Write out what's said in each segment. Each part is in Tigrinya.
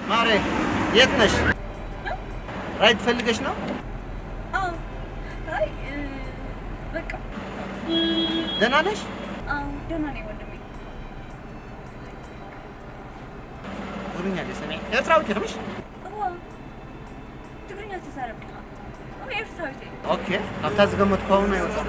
ማሬ፣ የት ነሽ? ራይድ ፈልገሽ ነው? አዎ። አይ እ፣ በቃ ደህና ነሽ? አዎ፣ ደህና ነኝ ወንድሜ። ትግርኛ እንደ ሰሚዐ ኤርትራዊት ኢኽምሽ? እዋ፣ ትግርኛ ትዛረብ ዲኻ? እው፣ ኤርትራዊት እየ። ኦኬ፣ ካብታ ዝገመትኳ እውን ኣይወፃኹ።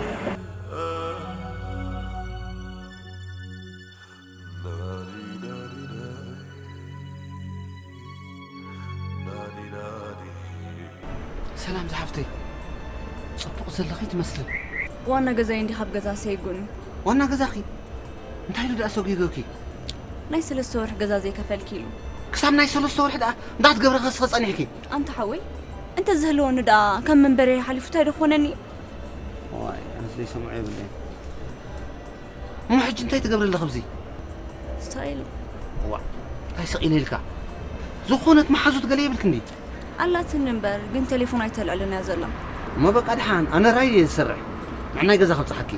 ሰላም ዝሓፍተይ፣ ፅቡቕ ዘለኺ ትመስሊ። ዋና ገዛይ እንዲኻ ኣብ ገዛ ሰይጉኒ። ዋና ገዛኺ እንታይ ኢሉ ደኣ ሰጒጎኪ? ናይ ሰለስተ ወርሒ ገዛ ዘይከፈልኪ ኢሉ። ክሳብ ናይ ሰለስተ ወርሒ ደኣ እንዳትገብረ ከስኸ ጸኒሕኪ? ኣንታ ሓወይ፣ እንተ ዝህልወኒ ደኣ ከም መንበሪ ሓሊፉ እንታይ ዶ ክኾነኒ? ዋይ፣ ኣነስ ዘይሰምዖ የብለይን። እሞ ሕጂ እንታይ ትገብሪ ኣለኺ ኣብዚ? ስታይል። ዋ፣ እንታይ ስቕ ኢለ ኢልካ? ዝኾነት መሓዙት ገለ የብልኪ እንዲ? ኣላትኒ እምበር ግን ቴሌፎን ኣይተልዕልን እያ ዘላ። እሞ በቃ ድሓን፣ ኣነ ራይድ እየ ዝሰርሕ። ንዕናይ ገዛ ከብጽሓኪ።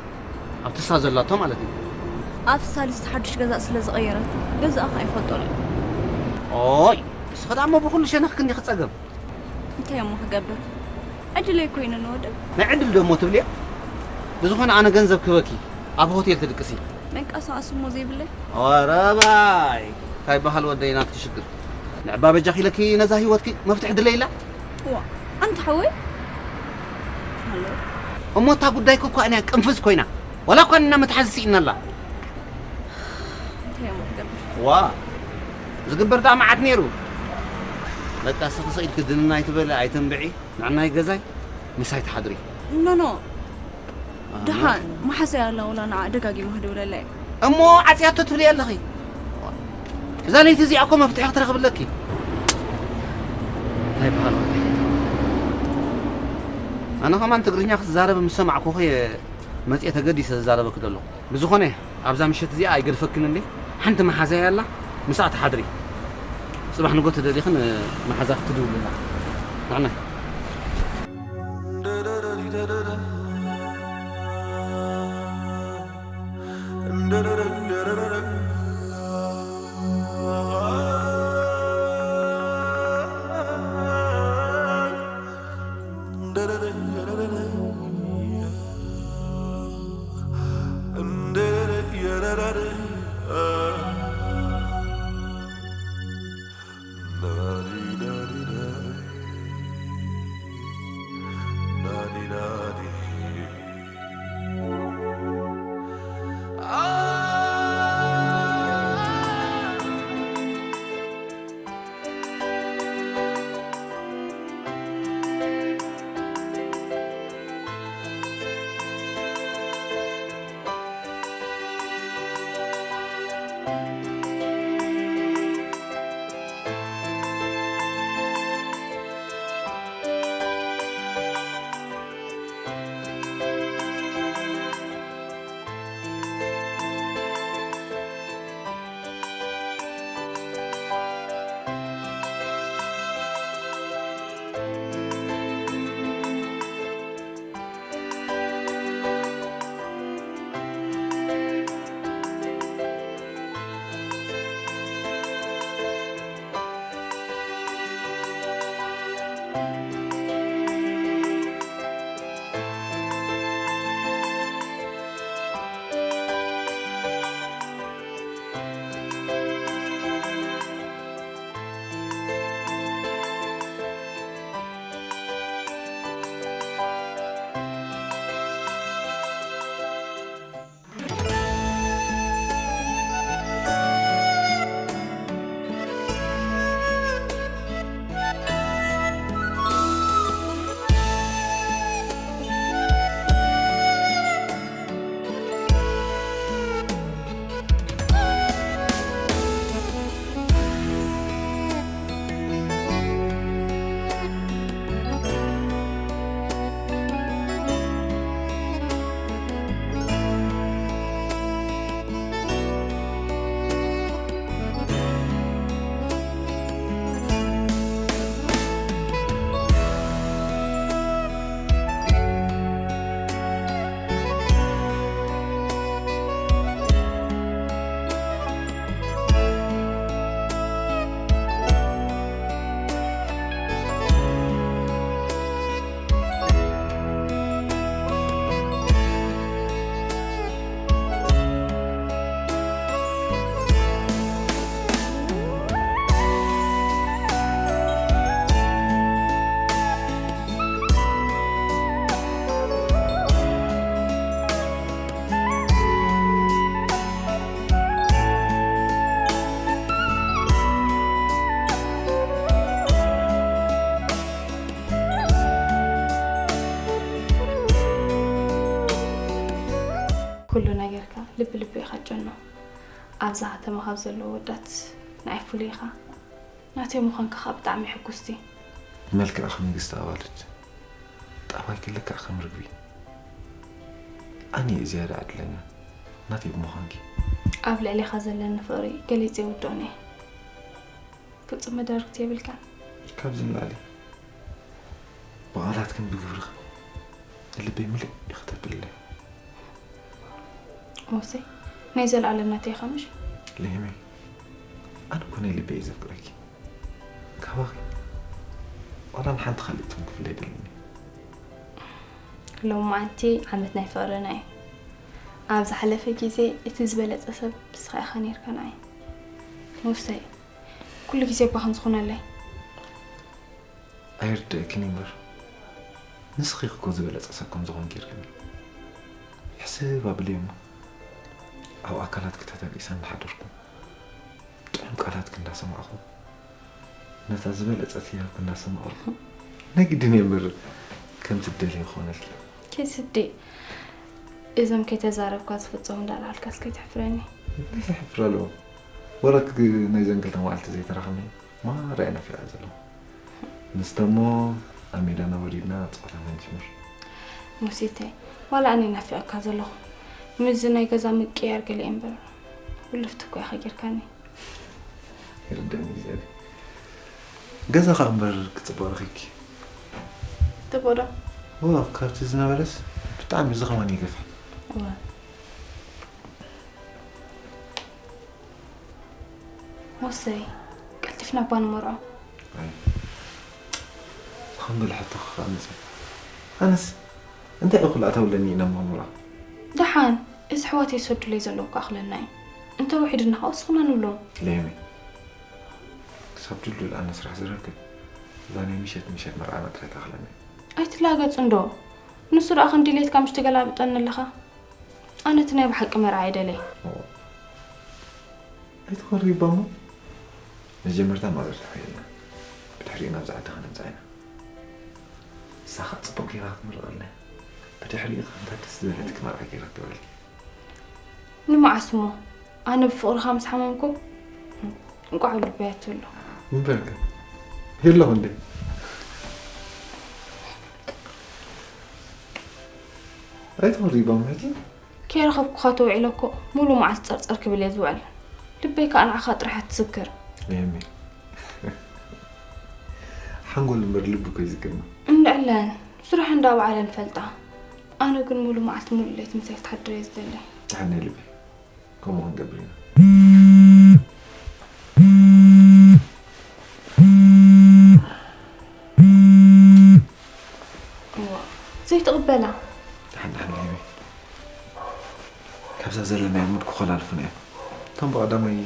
ኣብቲ እሳ ዘላቶ ማለት እዩ። ኣብ ሳልስቲ ሓድሽ ገዛ ስለ ዝቐየረት ገዛኣ ከኣ ይፈልጦ ኣሎ። ኦይ፣ ንስኺ ደኣ እሞ ብኹሉ ሸነኽኪ እንዲኺ ጸገም። እንታይ እሞ ክገብር? ዕድለይ እኮ እዩ ንወደብ። ናይ ዕድል ዶ እሞ ትብልዮ? ብዝኾነ ኣነ ገንዘብ ክህበኪ፣ ኣብ ሆቴል ትድቅሲ። መንቀሳቐሲ እሞ ዘይብለይ። ኧረ ባይ፣ እንታይ በሃል ወደይ ናትኪ ሽግር። ንዕባ በጃኺ ኢለኪ ነዛ ህይወትኪ መፍትሒ ድለይላ። ዋ፣ ኣንታ ሓወይ። ኣሎ። እሞ እታ ጉዳይኪ እኳ እያ ቅንፍዝ ኮይና። ዋላ እኳ እና መትሓዚ ስኢና ኣላ። እንታይ እሞ ክገብር? ዋ፣ ዝግበር ደኣ መዓት ነይሩ። በቃ እስኺ ስቕ ኢልኪ ድንን ኣይትበሊ፣ ኣይተንብዒ። ንዕናይ ገዛይ ምሳይ ትሓድሪ። ኖ፣ ኖ። ደሓን፣ መሓዛይ ኣላ፣ ወላ ንዓ ደጋጊማ ክድውለላ እየ። እሞ ዓጽያቶ ትብሊ ኣለኺ። እዛ ለይቲ እዚኣ እኮ መፍትሒ ክትረኽብለኪ። እንታይ በሃል? ኣነ ከማን ትግርኛ ክትዛረብ ምስ ሰማዕኩኺ መጽየ ተገዲሰ ዝዛረበኪ ዘለኹ። ብዝኾነ፣ ኣብዛ ምሸት እዚኣ ኣይገድፈክን እንዴ? ሓንቲ መሓዛይ ኣላ፣ ምስኣ ትሓድሪ። ጽባሕ ንጎ ተደሊኽን መሓዛኺ ትድውልላ። ንዕናይ። ኩሉ ነገርካ ልቢ ልቢ ኢኻ ጨኖ። ኣብዛ ከተማ ካብ ዘለዉ ወዳት ንዓይ ፍሉይ ኢኻ። ናተይ ምዃንካ ኸኣ ብጣዕሚ ሕጉስቲ። መልክዕ ከም ንግስቲ ኣዋልድ፣ ጣባይኪ ልክዕ ከም ርግቢ። ኣነ እየ ዝያዳ ዕድለኛ ናተይ ብምዃንኪ። ኣብ ልዕሌኻ ዘለኒ ፍቕሪ ገሊጸ ይውድኦን እየ። ፍጹም መዳርግቲ የብልካን። ካብዚ ንላዕሊ ብቓላትክን ብግብርኽን ንልበይ ምልእ ኢኺ ተብልለይ። ሙሴ፣ ናይ ዘለኣለም ናተይ ኢኻ ምሽ? ለይመይ፣ ኣነ እኮ ናይ ልበይ እየ ዘፍቅረኪ። ካባኺ ዋላ ንሓንቲ ካልእ ትም ክፍለ ኣይደልን እየ። ሎማዓንቲ ዓመት ናይ ፍቕርና እዩ። ኣብ ዝሓለፈ ግዜ እቲ ዝበለጸ ሰብ ንስኻ ኢኻ ነይርካ ንዓይ። ሙሴ፣ ኩሉ ግዜ እባ ከምዚ ኹነለይ። ኣይርድእክን እምበር፣ ንስኺ እኮ ዝበለጸ ሰብ ከም ዝኾንኪ ጌርክኒ። ሕስብ ኣብለይ እሞ፣ ኣብ ኣካላትኪ ተተንኢሰ እናሓደርኩ፣ ጥዑም ቃላትኪ እንዳሰማዕኹ፣ ነታ ዝበለጸት ህያብኪ እንዳሰማቐርኩ፣ ናይ ግድን እየ እምበር፣ ከምቲ ትደልዮ ክኾነልኪ። ከይስዲ፣ እዞም ከይተዛረብካ ዝፍጸሙ እንዳልዓልካስ ከይተሕፍረኒ። እንታይ ዘሕፍር ኣለዎ? ወረክ ናይዘን ክልተ መዓልቲ ዘይተራኸብና ማራ እየ ናፊቐ ዘለኹ። ንስተሞ ኣብ ሜዳና ወሪድና ጸወታና ንጅምር። ሙሴተይ፣ ዋላ ኣነ ናፊቐካ ዘለኹ። ምስዚ ናይ ገዛ ምቅያር ገለ እምበር፣ ውልፍቲ እኮ ኢኻ ጌርካኒ። ይርደኒ እግዚኣብሔር። ገዛ ኸኣ እምበር ክጽብቕ ረኺብኪ። ጽቡቕ ዶ? ዋ፣ ካብቲ ዝነበረስ ብጣዕሚ እዚ ኸማን ይገፍሕ። እወ። ወሰይ፣ ቀልጢፍና እባ ንመርዖ። ኣይ፣ ብኸምዚ ኢሉ ሕቶ ክኽኣል መጺኡ። ኣነስ እንታይ እኹል ኣታዊ ኣለኒ ኢና እሞ ንመርዖ? ደሓን፣ እዚ ኣሕዋተይ ዝሰዱለይ ዘለዉ ክኣኽለና እዩ። እንተ ውሒዱና ኸኣ ወስኽና ንብሎም። ለየመይ፣ ክሳብ ድልዱል ኣነ ስራሕ ዝረክብ፣ እዛ ናይ ምሸት ምሸት መርዓና ጥራይ ትኣኽለና እያ። ኣይትላገጽ እንዶ። ንሱ ደኣ ከም ድሌትካ ምሽ ትገላብጠኒ ኣለኻ። ኣነ እቲ ናይ ብሓቂ መርዓ ኣይደለይ። ኣይትኾሪ እባ እሞ። መጀመርታ ማዘር ትሓይልና። ብድሕሪኡ ናብዚ ዓዲ ኸነምጽኣ ኢና። ንሳ ኸኣ ጽቡቕ ጌራ ክትምርቐልና እያ። ብድሕሪኡ ኸኣ እንታ ደስ ዝበለትኪ መርዓ ጌራ ትገብረልኪ። ንመዓስ እሞ? ኣነ ብፍቕርኻ ምስ ሓመምኩ፣ እንቋዕ ልበይ ኣትሉ። እምበርከ፣ የለኹ እንዴ? ኣይትኾሪ እባ እሞ ሕጂ። ከይረኸብኩኻ ተውዒለ እኮ ሙሉእ መዓልቲ ጸርጸር ክብል እየ ዝውዕል። ልበይ ከኣ ንዓኻ ጥራሕ እያ ትዝክር። የሚ። ሓንጎል እምበር ልቢ እኮ ይዝክርና። እንድዕለን፣ ስራሕ እንዳ በዓለን ፈልጣ። ኣነ ግን ሙሉእ መዓልቲ ሙሉእ ለይቲ ምሳይ ክትሓድር እየ ዝደሊ። ደሓን ናይ ልቢ። ከምኡ ክንገብር ኢና። ዘይትቕበላ። ደሓን ደሓን ሃይሚ፣ ካብዛ ዘለናዮ ሙድ ክኾላልፉና እዮም። እቶም ብቐዳማይ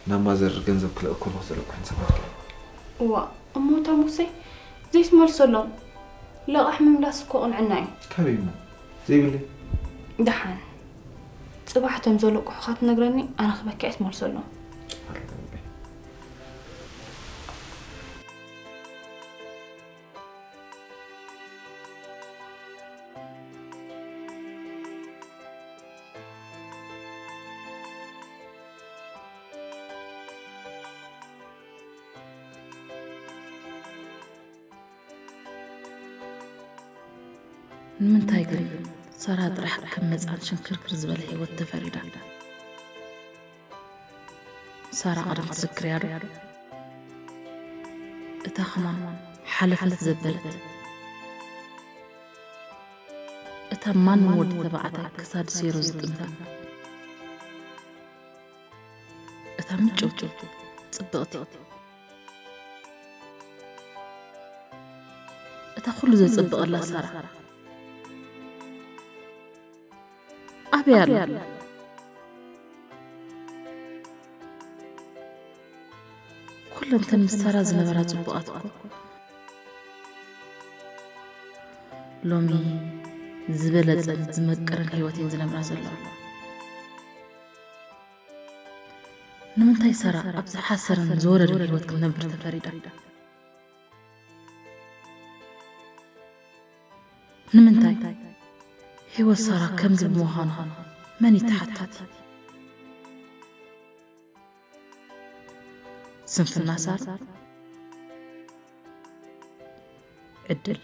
ናብ ማዘር ገንዘብ ክልእኩ ከለኹ ዘለኩ ሕንሳባት ገይሩ። እዋ እሞ እታ ሙሴ ዘይትመልሰሎም። ለቓሕ ምምላስ እኮ ቅንዕና እዩ። ካበይ እሞ ዘይብለይ። ደሓን ጽባሕ እቶም ዘለቅሑኻ ትነግረኒ፣ ኣነ ክበኪ ኣይትመልሰሎም። ንምንታይ ግን ሳራ ጥራሕ ከም መጻን ሽንክርክር ዝበለ ህይወት ተፈሪዳ? ሳራ ቀደም ትዝክርያ ዶ? እታ ከማን ሓለፈት ዘበለት፣ እታ ማንም ወዲ ተባዕታይ ክሳድ ሴሩ ዝጥምታ፣ እታ ምጭውቲ ጽብቕቲ፣ እታ ኩሉ ዘጸብቐላ ሳራ ኣበይ ኣላ? ኩለንተን ምስ ሳራ ዝነበራ ጽቡቓት እኮ ሎሚ ዝበለጸን ዝመቀረን ህይወት እየን ዝነብራ ዘለዋ። ንምንታይ ሳራ ኣብ ዝሓሰረን ዝወረደን ህይወት ክትነብር ተፈሪዳ? ንምንታይ ህይወት ሳራ ከምዚ ብምዃኑ መን ይተሓታት? ስንፍና ሳራ? ዕድል?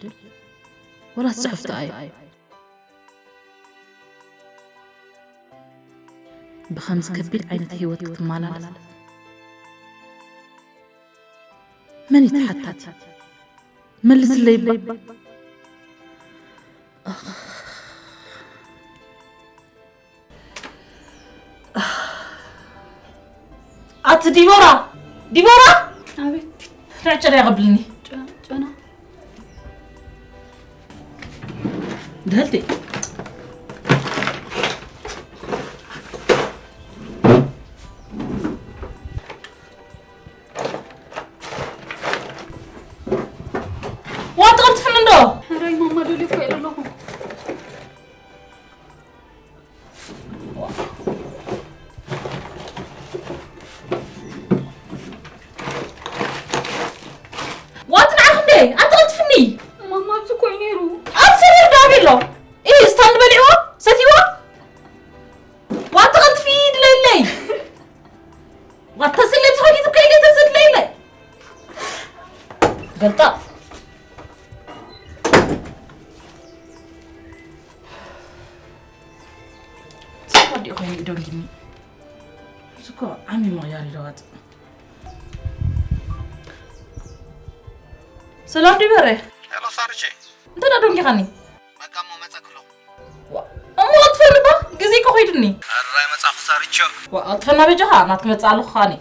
ወላስ ጽሑፍቲ ኣዩ? ብኸምዚ ከቢድ ዓይነት ህይወት ክትመላለስ መን ይተሓታት? መልስለይ እባ። ኣቲ ዲቦራ፣ ዲቦራ! ኣቤት። ራጨዳ ያቐብልኒ። ጨና። ደልቲ። ዋት ቐልጥፍኒ እንዶ። ሕራይ ማማ ደልየ እኮ እየ ዘለኹ። ዋት ንዓኽ እንዴ ኣትቐልጥፍኒ። ማማ ኣብዚ እኮ እዩ ነይሩ። ኣብ ሰሪር ዳብ ኣሎ። ኢህ ስታንድ በሊዕዎ ሰትይዎ። ዋት ተቐልጥፊ ድለይለይ። ዋት ተስለይ ትኸዲ ትከይደ ተስለይለይ። ገልጣ። ስኳር ዲኡ ኮይኑ ይደንጊኒ። እዚ እኮ ዓሚሞ ያሬድ ኣዋፅእ። ሰላም ዲበረ። ሄሎ ሳርቼ። እንታይ ደኣ ደንጊኻኒ? በቃ እሞ መጸክሎ። ዋ፣ እሞ ኣጥፈኒ ባ፣ ግዜ እኮ ኸይዱኒ። ኣራይ መጻኹ ሳርቼ። ዋ፣ ኣጥፈና በጃኻ፣ ናት ክመጽእ ኣለኹ ኻኒ።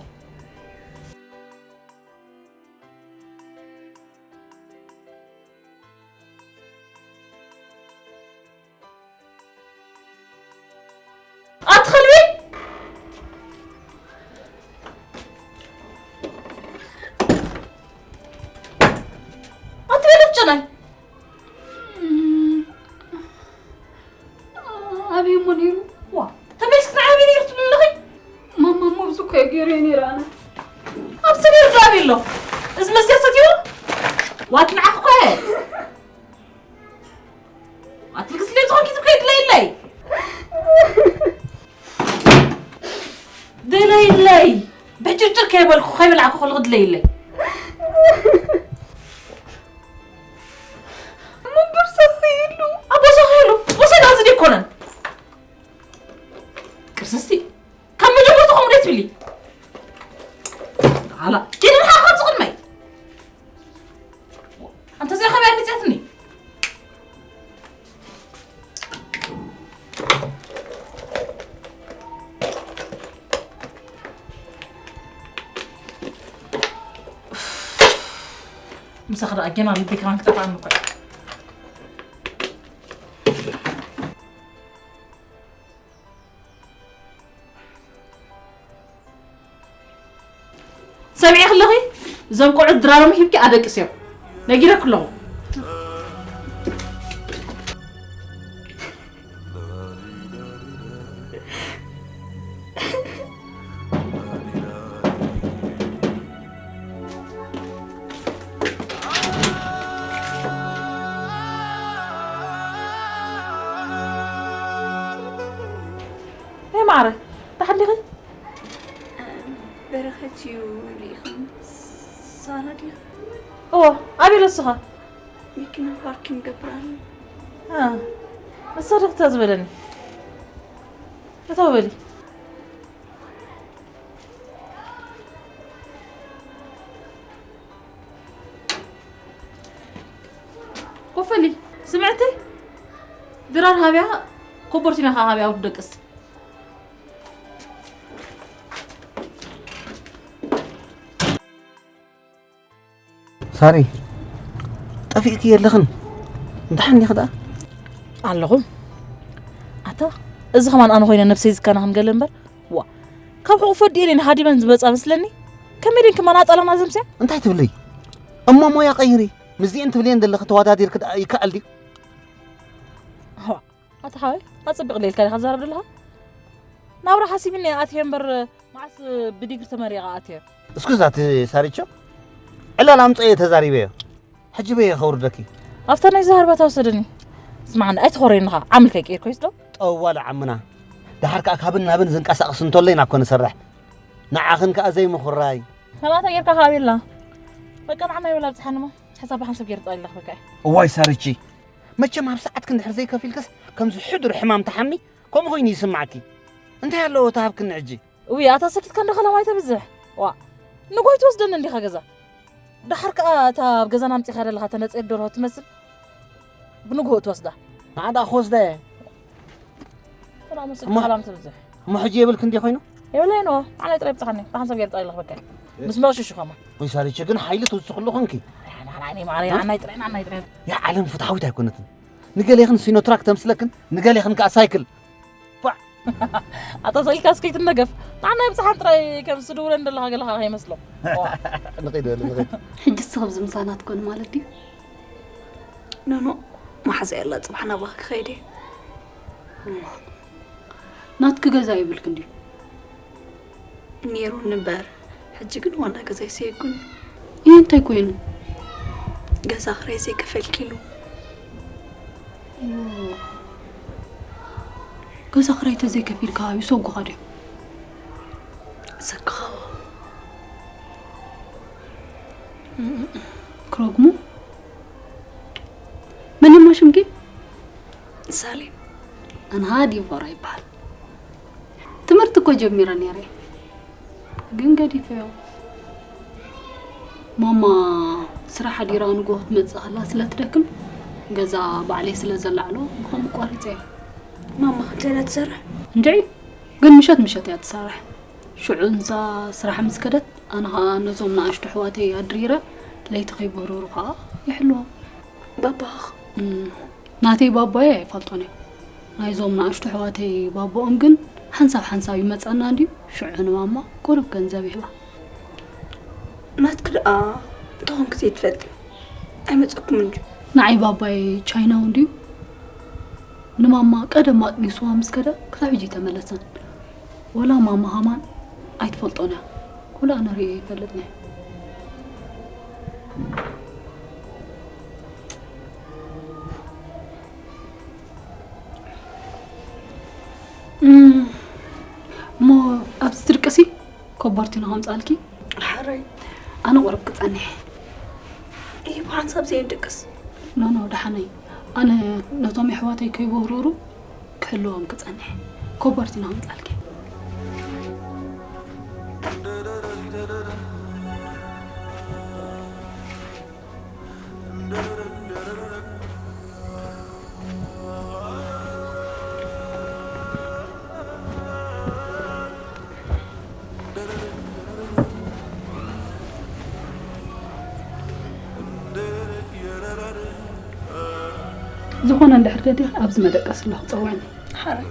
ኣቲ ከልቢ! ኣቲ በለፍ ጨናይ! ኣበይ እሞ ነይሩ? ዋ፣ ተመልስኪ ንዓይ ኣበይ ነይሩ ትብሊ ኣለኺ? ማማ እሞ ብዚ እኮ እየ ገይረዮ ነይረ ኣነ። ኣብዚ ነይሩ ዶ ኣበይ ኣሎ? እዚ መስትያት ሰትይዎ? ዋት ንዓኺ እኮ እየ። ኣትልክስ ለይ ዝኾንኪ ትብከይ ድለይለይ። ድለይለይ። ብጭርጭር ከይበልኩ ከይበላዕኩ ከለኹ ድለይለይ። እሞ ቦርሳ ኸይሉ። ኣብ ቦርሳ ኸይሉ። ቦርሳ ዳዚ ደይኮነን። ቅርስስቲ። ካብ መጀመርታ ከምኡ ደይ ትብሊ። ኣላ። ኪዲ ንሓ ካብዚ ቅድመይ። ኣንተ እዚኣ ከመይ ኣምፅያትኒ? ምሳኺ ደኣ ጌና ልቢ ከማን ክጠፍኣኒ እኮ እዩ። ሰሚዐ ክለኺ እዞም ቆልዑት ድራሮም ሂብኪ ኣደቅስዮም ነጊረክ ኣለኹ። ማረ፣ ተሓሊኺ? በረኸት እዩ። ርኢኹም? ሳራ ድያ? እዎ። ኣበይ ኣሎ እሱኸ? መኪና ፓርኪንግ ገብራሉ። ንሳ ዶ ክታ ዝበለኒ? እታው በሊ። ኮፈሊ፣ ስምዕቲ፣ ድራር ሃብያ፣ ኮቦርቲና ከ ሃብያ ውድ ደቅስ። ሳሪ፣ ጠፊእኪ የለኽን? እንታይ ሓኒኺ ደኣ? ኣለኹ። ኣታ፣ እዚ ኸማን ኣነ ኾይነ ነብሰይ ዝከናኽን ገለ እምበር፣ ዋ፣ ካብ ሕቑፎ ኣዲኤን እየን ሃዲመን ዝመጻ መስለኒ። ከመይ ደን ክመናጠላና ዘምስያ? እንታይ ትብልይ? እሞ ሞያ ቀይሪ። ምስዚኤን ትብልየን ዘለኺ ተወዳዲርኪ ደኣ ይከኣል ድዩ? ዋ፣ ኣታ ሓወይ፣ ኣጸቢቕ ኢልካ ዲኻ ትዛረብ ዘለኻ? ናብራ ሓሲብኒ እየ ኣትየ እምበር፣ መዓስ ብዲግሪ ተመሪቐ ኣትየ? እስኩ እዛ እቲ ሳሪቾ ዕላል ኣምፀ እየ ተዛሪበዮ። ሕጂ በየ ከውርደኪ። ኣብታ ናይ ዛሃርባ ተወሰደኒ። ስማዕኒ፣ ኣይትኾረየኒ ኸዓ፣ ዓምልከ ቀይር ኮይስ ዶ? ጠዋለ ዓምና። ደሓር ከኣ ካብን ናብን ዝንቀሳቐስ እንተሎ ኢና እኮ ንሰርሕ። ንዓኽን ከኣ ዘይምኹራይ። ናባታ ጌርካ ከኣ ቤላ። በቃ ንዓና ይበላ ብጽሓንሞ። ሓሳብ ብሓንሳብ ጌር ጻ ኢላ በቃ። እዋይ ሳርቺ። መቸም ኣብ ሰዓትኪ እንድሕር ዘይከፊልክስ ከምዚ ሕዱር ሕማም ተሓሚ ከምኡ ኮይኑ ይስማዕኪ። እንታይ ኣለዎ ተሃብክኒ ሕጂ? እውይ፣ ኣታ ሰኪትካ እንዶ ከላም ኣይተብዝሕ። ዋ፣ ንጎይ ትወስደኒ እንዲኻ ገዛ። ደሓር ከኣ እታ ኣብ ገዛና ኣምጺኻ ዘለኻ ተነጽየት ደርሆ ትመስል። ብንግሆ ትወስዳ። ንዓ ደኣ ክወስዳ እየ። ተራ መስል እሞ ከላም ትብዝሕ። እሞ ሕጂ የብልክ እንዲ ኮይኑ? የብለይ ኖ፣ ኣነ ጥራይ ብጽሓኒ። ብሓንሳብ ጌር ጻ ኢለኽ በቃ። ምስ መቕሽሹ ኸማ። ወይ ሳሪቸ ግን ሓይሊ ትውስኽሉ ኾንኪ። ኣና፣ ኣና፣ ኣና፣ ማርያ፣ ኣና ይጥረን፣ ኣና ይጥረን። ያ ዓለም ፍትሓዊት ኣይኮነትን። ንገሌኽን ሲኖትራክ ተምስለክን፣ ንገሌኽን ከኣ ሳይክል። ቧዕ! ኣታ ሰልካስ ከይትነገፍ። ንዓና ብጽሓን ጥራይ ከም ስድውረን ዘለኻ ገለኻ ከይመስሎ። ንኸይድ በል፣ ንኸይድ። ሕጂ እስኺ ኣብዚ ምሳና ትኮኒ ማለት ድዩ? ኖኖ፣ መሓዛይ ኣላ፣ ጽባሕ ናባኺ ክኸይድ እየ። ናትኪ ገዛ የብልክን ድዩ? ነይሩኒ እምበር፣ ሕጂ ግን ዋና ገዛይ ሰይጉኒ። ይህ እንታይ ኮይኑ? ገዛ ክራይ ዘይከፈልኪሉ። ገዛ ክራይ ተዘይከፊልካ ይሰጉኻ ድዮም? ሰክኻዎ። ክረግሙ? መን እማ ሽምኪ? ሳሌም። ኣንሃ ዲቦራ ይበሃል። ትምህርቲ እኮ ጀሚረ ነይረ፣ ግን ገዲፈዮ። ማማ ስራሕ ሓዲራ ንጎሆ ትመጽእ ከላ ስለ ትደክም፣ ገዛ ባዕለይ ስለ ዘላዕሎ ብኸምኡ ቋሪጸዮ። ማማ ከምዚ ኢላ ትሰርሕ? እንድዒ፣ ግን ምሸት ምሸት እያ ትሰርሕ። ሽዑ ንሳ ስራሕ ምስ ከደት፣ ኣነ ኸኣ ነዞም ንኣሽቱ ኣሕዋተይ ኣድሪረ፣ ለይቲ ከይብህሩሩ ኸኣ ይሕልዎም። ባባኽ? እም፣ ናተይ ባባየ ኣይፈልጦን እየ። ናይዞም ንኣሽቱ ኣሕዋተይ ባቦኦም ግን ሓንሳብ ሓንሳብ ይመጸና እንድዩ፣ ሽዑ ንማማ ቁሩብ ገንዘብ ይህባ። ናትኪ ደኣ እንታይ ኮንኪ ዘይትፈልጢ? ኣይመጸኩምን ድዩ? ንዓይ ባባይ ቻይናዊ እንድዩ። ንማማ ቀደም ኣጥኒስዋ ምስ ከደ ክሳብ ሕጂ ኣይተመለሰን። ወላ ማማ ሃማን ኣይትፈልጦን እያ። ኩሉ ኣነ ርእየ ይፈልጥን እየ። እም፣ እሞ ኣብዚ ትድቅሲ ኮቦርቲኖ ከምጻልኪ? ሓራይ፣ ኣነ ቁሩብ ክጸንሕ። እይ፣ ብሓንሳብ ዘይድቅስ። ኖ፣ ኖ፣ ደሓነይ። ኣነ ነቶም የሕዋተይ ከይበህሩሩ ክሕልዎም ክጸንሕ። ኮቦርቲኖ ከምጻልኪ። ዝኾነ እንድሕር ደድያ ኣብዚ መደቀሲ ኣለኹ፣ ጸውዕኒ። ሓራይ።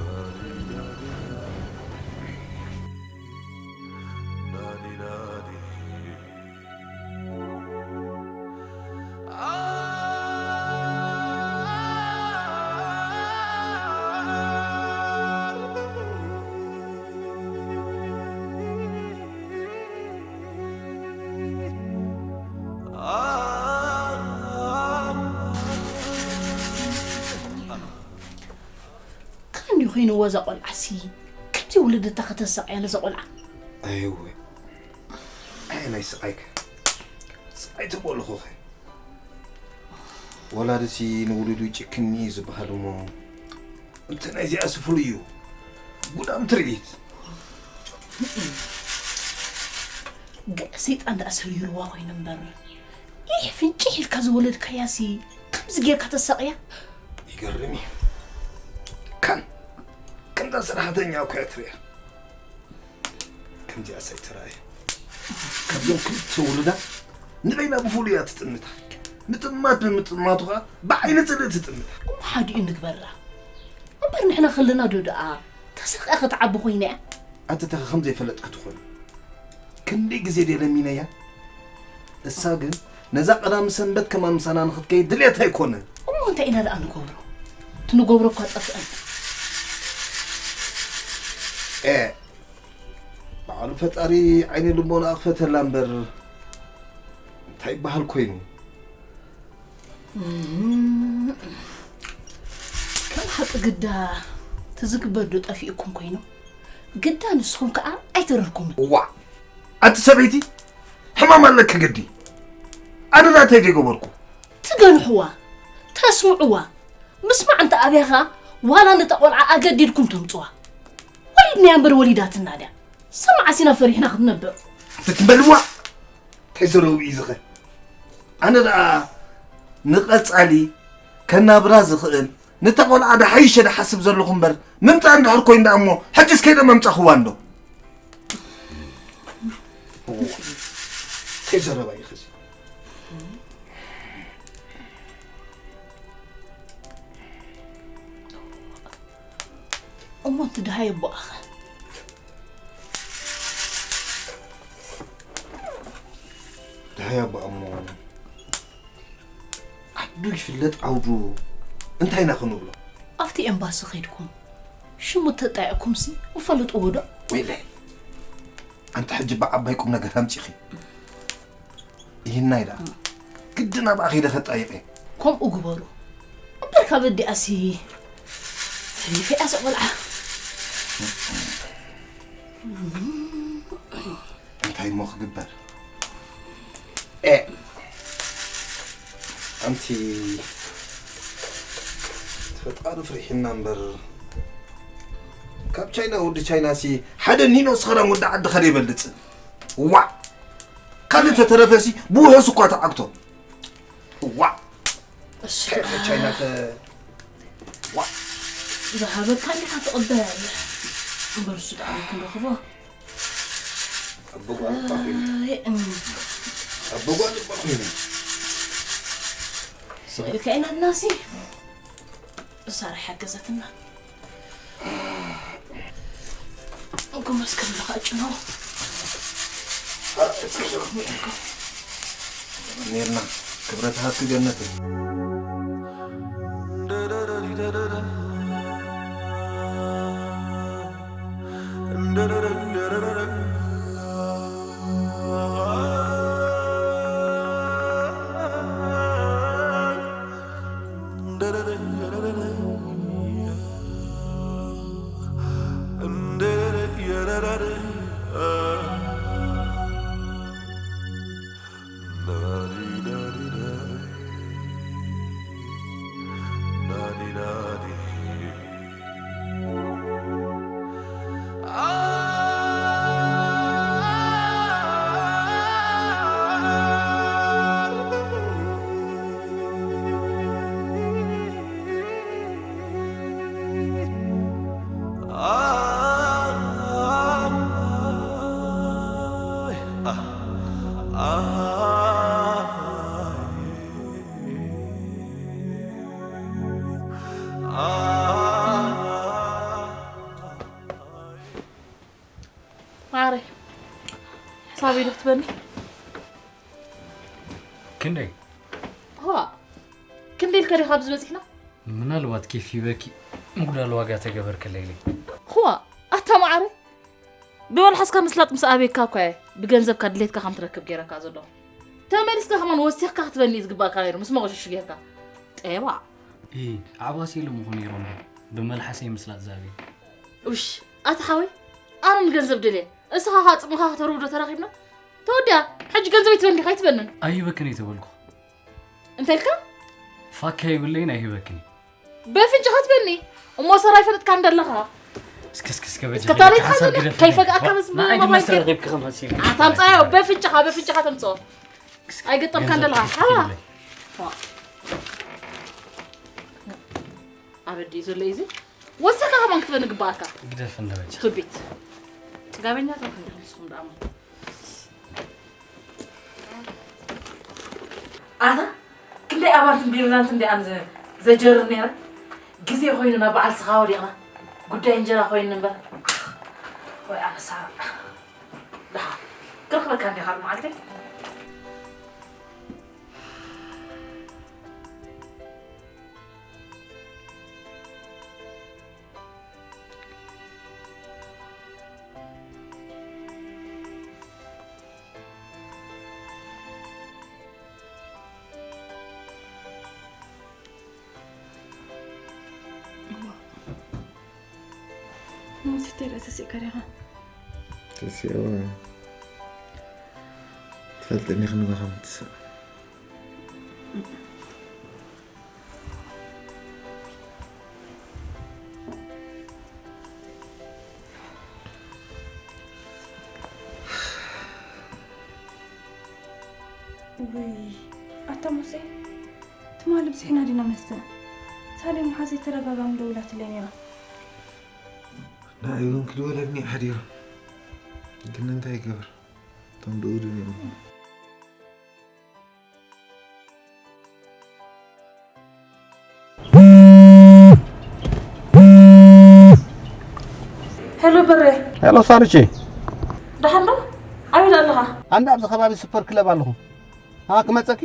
ኮይንዎ እዛ ቆልዓሲ። ከምዚ ውልድታ ከተሳቕያ ነዛ ቆልዓ። ኣይወ። ኣይ ናይ ስቓይከ። ስቓይ ትበልኹኸ። ወላድሲ ንውሉዱ ይጭክን እዩ ዝበሃል እሞ፣ እንተ ናይዚኣስ ፍሉይ እዩ። ጉዳም ትርኢት። ገለ ሰይጣን ደኣ ሰሪርዋ ኮይኑ እምበር፣ ይህ ፍንጭሕ ኢልካ ዝወለድካያሲ ከምዚ ጌርካ ተሳቕያ? ይገርም እዩ። ካን ከምዛ ሰራሕተኛ እኮ እያ ትሪኣ። ከምዚኣስ ኣይተራእየ። ካብዞም ክልተ ውሉዳ ንበይና ብፍሉይ እያ ትጥምታ። ምጥማት ብምጥማቱ ኸዓ ብዓይኒ ጽልኢ ትጥምታ። እሞ ሓዲኡ ንግበራ። እምበር ንሕና ከለና ዶ ደኣ ተሳቕያ ክትዓቢ ኮይና እያ? ኣቲ ተኸ ከም ዘይፈለጥኪ ትኾኒ። ክንደይ ግዜ ድየ ለሚነያ? እሳ ግን ነዛ ቀዳም ሰንበት ከማን ምሳና ንኽትከይድ ድልየታ ኣይኮነን። እሞ እንታይ ኢና ደኣ ንገብሮ? እቲ ንገብሮ እኳ ጠፍአና። ኤ፣ በዓሉ ፈጣሪ ዓይኒ ልቦና ክፈተላ እምበር እንታይ ይበሃል ኮይኑ? እም፣ ከም ሓቂ ግዳ እቲ ዝግበር ዶ ጠፊእኩም ኮይኑ? ግዳ ንስኹም ከኣ ኣይተረርኩምን። እዋ፣ ኣቲ ሰበይቲ፣ ሕማም ኣለኪ ግዲ። ኣነ ናተይ ዘይገበርኩ። ትገንሕዋ፣ ተስምዕዋ። ምስማዕ እንተ ኣብያኻ፣ ዋላ ነታ ቆልዓ ኣገዲድኩም ተምጽዋ። ወሊድናያ እምበር ወሊዳትና ድያ? ሰማዓ ሲና ፈሪሕና ክትነብር። ኣቲ ትም በልዋ። እንታይ ዘረቡ እዩ ዝኸ? ኣነ ደኣ ንቐጻሊ ከናብራ ዝኽእል ነታ ቆልዓ ደሓይሸ ደሓስብ ዘለኹ እምበር፣ ምምጻእ እንድሕር ኮይኑ ደኣ እሞ፣ ሕጅስ ከይደ መምጻኹዋ እንዶ። እንታይ ዘረባ እዩ ኸዚ? እሞ እቲ ደሃይ ኣቦኣኸ? ደሃይ ኣቦኣ እሞ ዓዱ ይፍለጥ ዓውዱ እንታይ ኢና ክንብሎ? ኣብቲ ኤምባሲ ኸይድኩም ሽሙ ተጣይዕኩምሲ እፈልጥዎ ዶ? ወይለይ፣ ኣንቲ ሕጂ ብዓባይ ቁም ነገር ኣምጺኺ። ይህናይ ደኣ ግድን ኣብኣ ኸይደ ከጣይቐ። ከምኡ ግበሩ። እምበር ካብ ኣዲኣሲ ተሪፈ እያ እዛ ቆልዓ። እንታይ እሞ ክግበር? ኤ፣ ኣንቲ ፈጣሪ ፍርሒና እምበር፣ ካብ ቻይና ወዲ ቻይናሲ ሓደ ኒኖ ስኽራን ወዲ ዓዲ ኸደ ይበልጽ። ዋዕ! ካልእ ተተረፈሲ ብውሑስ እኳ ተዓግቶ። ዋዕ! እሺ። ቻይና ኸ-፣ ዋዕ! ዝሃበካ እንዲኻ ትቕበል። እምበር እሱ ደኣ ክንረኽቦ። ኣቦ ጓል እባ ኮይኑ። ኣይ፣ እም። ኣቦ ጓል እባ ኮይኑ። ስቕ ኢልካ ኢና እናሲ። እሳ ርሓ ሓገዘትና። እንኮ መስከረም ለኻ ጭኖ። ኔርና ክብረት ሃብቲ ገነትን። ማዕረይ፣ ሕሳብ ኢሉ ክትበኒ? ክንደይ? ዋ፣ ክንደይ ኢልካ ዲኻ ኣብዚ በጺሕና? ምናልባት ኬፍ ሂበኪ ምጉዳል ዋጋ ተገበርክለይ ኢለ። ዋ፣ ኣታ ማዕረይ፣ ብመልሓስካ ምስላጥ ምስ ኣበየካ እኳ እየ ብገንዘብካ ድሌትካ ከም ትረክብ ገይረካ ዘለኹ። ተመሊስካ ከማን ወሲኽካ ክትበኒ እዩ ዝግባእካ ነይሩ፣ ምስ መቑሽሽ ጌርካ። ጤባ። ኢ፣ ዓባስ ኢሎም ይኾኑ ነይሮም ዶ? ብመልሓሰይ ምስላጥ ዛቢ። ውሽ፣ ኣታ ሓወይ፣ ኣነ ንገንዘብ ደልየ። እስኻ ኻዓ ጽምኻ ከተርውዶ ተራኺብና? ተወዲኣ፣ ሕጂ ገንዘብ ይትበን ዲኻ ኣይትበንን? ኣይህበክን እየ ተበልኩ። እንታይ ኢልካ? ፋካ ይብለይን ኣይህበክን እየ። በፍንጭኻ ትበኒ? እሞ ሰራይ ፈለጥካ እንደለኻ። እስከ፣ እስከ፣ እስከ፣ በጃ እስከ ታሪክ ሓሳብ ሓዘለ፣ ግደፍ ከይፈግኣካ በጃ። በስ ንዓይ ድማ ብመማልከት። ተረኺብኪ ከማን ሲል። ኣታ ኣምጻዮ፣ በፍንጭኻ፣ በፍንጭኻ ተምጽኦ። እስከ ኣይገጠምካ ገንዘብ እንደለኻ። ግደፍ ሓዋ። ይብለይ። ዋ። ኣበዲ ዘሎ እዩ እዚ። ወሰኻ ከማን ክትበኒ ግባኣካ። ግደፍ እንደ በጃ። ቱቢት። ጥጋበኛ ተንክንዲ ንስኹም ደኣ። ኣታ፣ ክንደይ ኣባንትን ቢራንትን እንዲኣን ዘ-፣ ዘጀርር ነይረ። ግዜ ኮይኑ ናብ በዓል ስኻ ወዲቕና። ጉዳይ እንጀራ ኮይኑ እምበር። ወይ ኣነ ሳራ። ደሓን ክረኽበካ እንዲኻ መዓልቲ። እዋ። ሞት ተረተ ሲካሪኻ። ተሲዋ። ትፈልጥኒ ክንበኸም ትስእ። ውይ፣ ኣታ ሙሴ፣ ትማሊ ብዚሕና ዲና መስተ? ሳሌም መሓዘይ ተደጋጋሚ ደዊላትለይ ነይራ። ንዓይ እውን ክድወለኒ ሓዲሩ። ግን እንታይ ይገብር? እቶም ደኡ ድንዮም። ሄሎ በሬ። ሄሎ ሳርቼ። ደሓን ዶ? ኣበይ ኣለኻ? ኣንዳ ኣብዚ ከባቢ ሱፐር ክለብ ኣለኹ። ኣ፣ ክመጸኪ?